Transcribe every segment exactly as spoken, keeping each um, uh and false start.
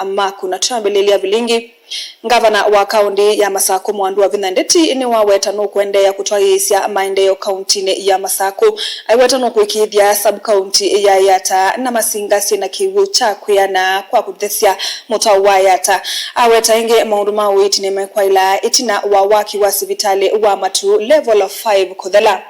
maku. Na twambĩlĩlya vilingi, ngavana wa kaũnti ya Masakũ Mwandu Wavinya Ndeti nĩwaweta nũkũendeea kũtwaĩĩsya maendeeo kaũntinĩ ya Masakũ. Aiweta nũkũĩkĩĩthya sub-county ya Yata na Masinga syĩ na kĩw'ũ kya kwĩana kwa kũthesya mũtao wa Yata. Aweta ĩngĩ maũndũ ma ũiiti nĩmekwaĩla ĩtina wa waki wa sivitalĩ wa Matu Level five kũthela.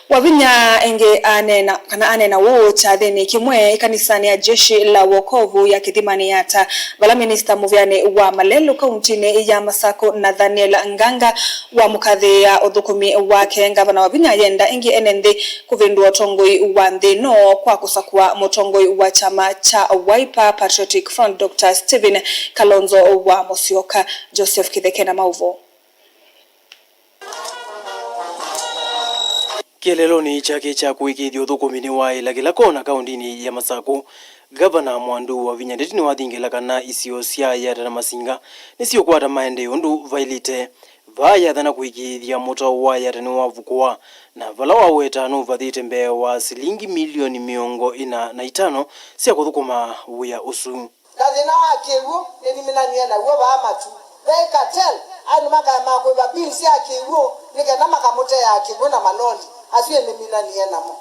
Wavinya ĩngĩ aneena, kana aneena ũũ kyathĩnĩ kĩmwe ĩkanisanĩ ya Jeshi la Wokovu ya Kĩthimani Yata, vala minista mũvĩanĩ wa malelũ kaũntinĩ ya Masakũ Nathaniel Nganga wamũkathĩĩa ũthũkũmi wake. Ngavana Wavinya ayenda ĩngĩ ene nthĩ kũvĩndũa ũtongoi wa nthĩ ĩno kwa kũsakũa mũtongoi wa kyama kya Wiper Patriotic Front, Doctor Stephen Kalonzo wa Musyoka. Joseph Kĩtheke na maũvoo. Kĩeleelonĩ kyake kya kũĩkĩĩthya ũthũkũmi nĩwaĩla kĩla kona kaũntinĩ ya Masakũ, Ngavana Mwandu Wavinya Ndeti nĩwathingĩla kana isio sya Yata na Masinga nĩsiũkwata maendeeo ũndũ vaĩlĩte. Vaa yathana kũĩkĩĩthya mũtao wa Yata nĩwavukũa, na vala waweta nũvathĩte mbee wa silingi milioni mĩongo ĩna na itano sya kũthũkũma wĩa ũsu. Na thĩna wa kĩw'ũ nĩniminanie naw'o vaa Matu. Ve cartel, andũ makaema kũĩva bill sya kĩw'ũ nĩ kenda makamũteaa kĩw'ũ na maloli asu ĩniminanie namo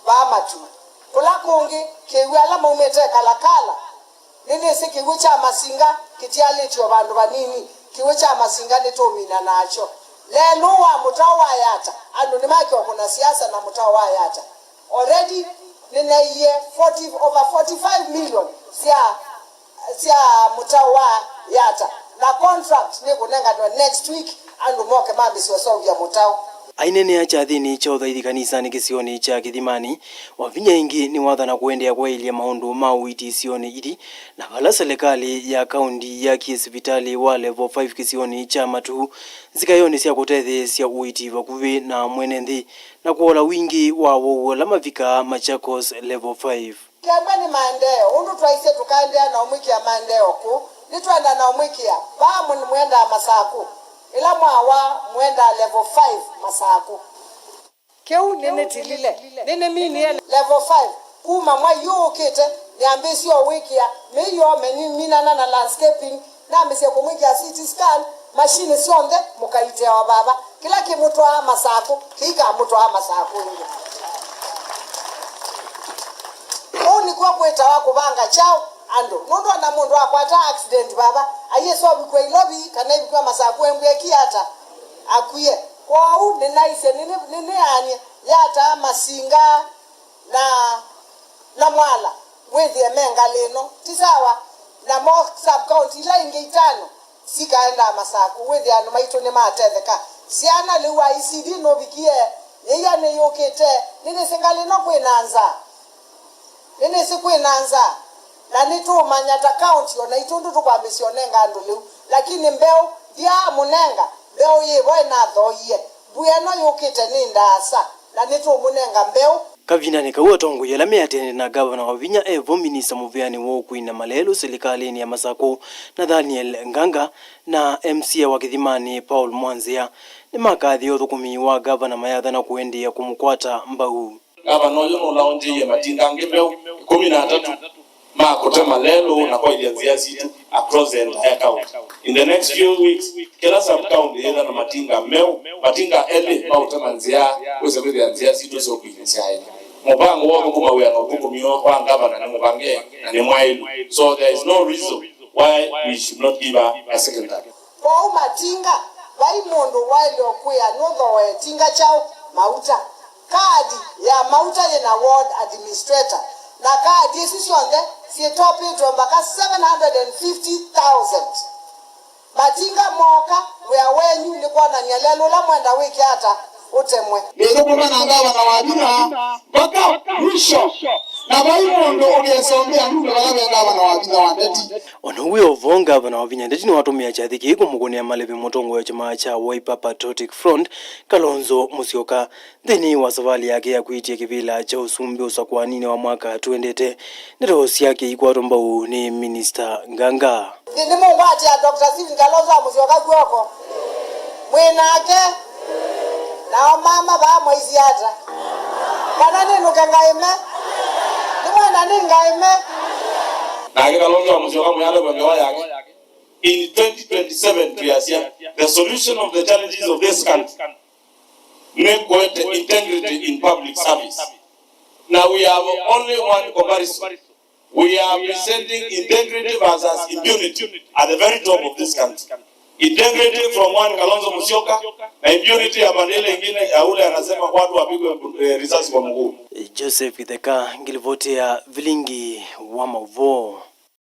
vaa Matu. Kũla kũngĩ, kĩw'ũ ala maumĩte Kalakala, nĩnĩsĩ kĩw'ũ kya Masinga kĩtialĩtye o vandũ vanini. Kĩw'ũ kya Masinga nĩtũmina nakyo. Lelũ wa mũtao wa Yata, andũ nĩmaĩkĩwa kũna siasa na mũtao wa Yata. Already nĩnaie forty, over forty-five million sya, sya mũtao wa Yata, na contract nĩkũnenganwa next week, andũ moke mambĩsye ũseũvya mũtao. Aineenea kyathĩnĩ kya ũthaithi kanisanĩ kĩsionĩ kya Kĩthimani, Wavinya ĩngĩ nĩwathana kũendeea kwaĩlya maũndũ ma ũiiti isionĩ ithi, na vala selekalĩ ya kaũnti yakie sivitalĩ wa Level five kĩsionĩ kya Matu, nzikayonĩ sya kũtetheesya ũiiti vakuvĩ na mwene nthĩ, na kũola wingĩ wa awau ala mavikaa Machakos Level five. Kembe nĩ maendeeo, ũndũ twaisye tũkaendeea na ũmwĩkĩa maendeeo kũu, nĩtwenda na ũmwĩkĩa vaa mũ-, mwendaa Masakũ. Ĩla mwawaa, mwendaa Level five Masakũ. Kĩu nĩnĩtilile, nĩnĩminie. Level five, kuma mwai ũũ ũkĩte, nĩambĩĩsye o wĩkĩa mĩio, meni-, minana na landscaping, nambĩĩsye kũmwĩkĩa C T scan, machine syonthe mũkaiteawa vava. Kĩla kĩmũtwaa Masakũ, kĩikamũtwaa Masakũ ĩngĩ. Ũu nĩkw'o kwĩtawa kũvanga kyaũ andũ. Nũndũ ona mũndũ akwata accident vava, aiĩsa ũvikw'a Ilovi kana ĩvikw'a Masakũ embw'e eki ata? Akwie. Kwoou nĩnaisye nĩnĩ-, nĩnĩaany'e Yata, Masinga, na, na Mwala wĩthĩe me ngalĩ ĩno. Ti sawa, namo sub-county ila ingĩ itano sikaendaa Masakũ, wĩthĩa andũ maitũ nĩmatetheka. Syana lĩu wa E C D nũvikie, yĩia nĩyũkĩte, nĩnĩsĩ ngalĩ ĩno kwĩ na nzaa. Nĩnĩsĩ kwĩ na nzaa, na nĩtũũmanya ta county o naitũ ũndũ tũkwambĩĩsya ũnenga andũ lĩu. Lakini mbeũ, ndyaamũnenga, mbeũ yĩ vo ĩnathooie. Mbua ĩno yũkĩte nĩ ndaasa, na nĩtũũmũnenga mbeũ. Kavindanĩ kau, atongoi ala meatĩanĩte na Ngavana Wavinya e vo, minista mũvĩanĩ wa ũkui na malelũ silikalĩnĩ ya Masakũ, Nathaniel Nganga, na M C A wa Kĩthimanĩ, Paul Mwanzĩa, nĩmakathie ũthũkũmi wa ngavana mayathana kũendeea kũmũkwata mbau. Ngavana ũyũ nũlaunjĩie matinga angĩ mbeũ ĩkũmi na atatũ ma kũtema lelũ na kwaĩlya nzĩa sitũ across the entire county. In the next few weeks, kĩla sub-county yĩthwa na matinga meũ, matinga elĩ ma ũtema nzĩa, wĩse kwĩthĩa nzĩa sitũ syũkwinĩ syaĩle. Mũvango wa ũthũkũma wĩa na ũthũkũmi wa ngavana nĩ mũvange na nĩ mwaĩlu. So there is no reason why we should not give her a second term. Kwoou matinga, vai mũndũ waĩle ũkwĩa nũthooe ĩtinga kyaũ? Mauta. Kaadi ya mauta yĩ na ward administrator, na kaadi isu syonthe syĩtopĩtwe mbaka seven hundred and fifty thousand. Matinga mooka, wĩa wenyu nĩ kwonany'a lelũ ũla mwenda wĩke ata? Ũtemwe. Nĩthũkũma na ngavana Wavinya mpaka mwisho, na vai mũndũ ũkesa ũmbĩa ndume vala ve ngavana Wavinya wa Ndeti. O na wĩ o vo, Ngavana Wavinya Ndeti nĩwatũmĩa kyathĩ kĩĩ kũmũkũnĩa maleve mũtongoi wa kyama kya Wiper Patriotic Front, Kalonzo Musyoka. Nthĩnĩ wa savalĩ yake ya kwĩtya kĩvĩla kya ũsumbĩ ũsakũaninĩ wa mwaka twendete, ndeto syake ikwatwa mbau nĩ Minista Nganga. Nĩ, nĩmũngwatĩa Doctor Stephen Kalonzo wa Musyoka kw'oko? Mwĩ nake? Nao mama vaa mwaisye ata? Kana nĩnũke ngaĩme? Nĩmwenda nĩngaĩme? Nake Kalonzo wa Musyoka mwĩanĩe kwa ngewa yake. In twenty twenty-seven, twĩasya, the solution of the challenges of this country nĩ kũete integrity in public service. Now we have only one comparison. We are presenting integrity versus impunity at the very top of this country. Integrity from one Kalonzo Musyoka, na impunity ya pande ile ingine ya ule anasema watu wapigwe, eh, risasi kwa mguu. Joseph Githeka, ngilivoti ya vilingi wa mauvoo.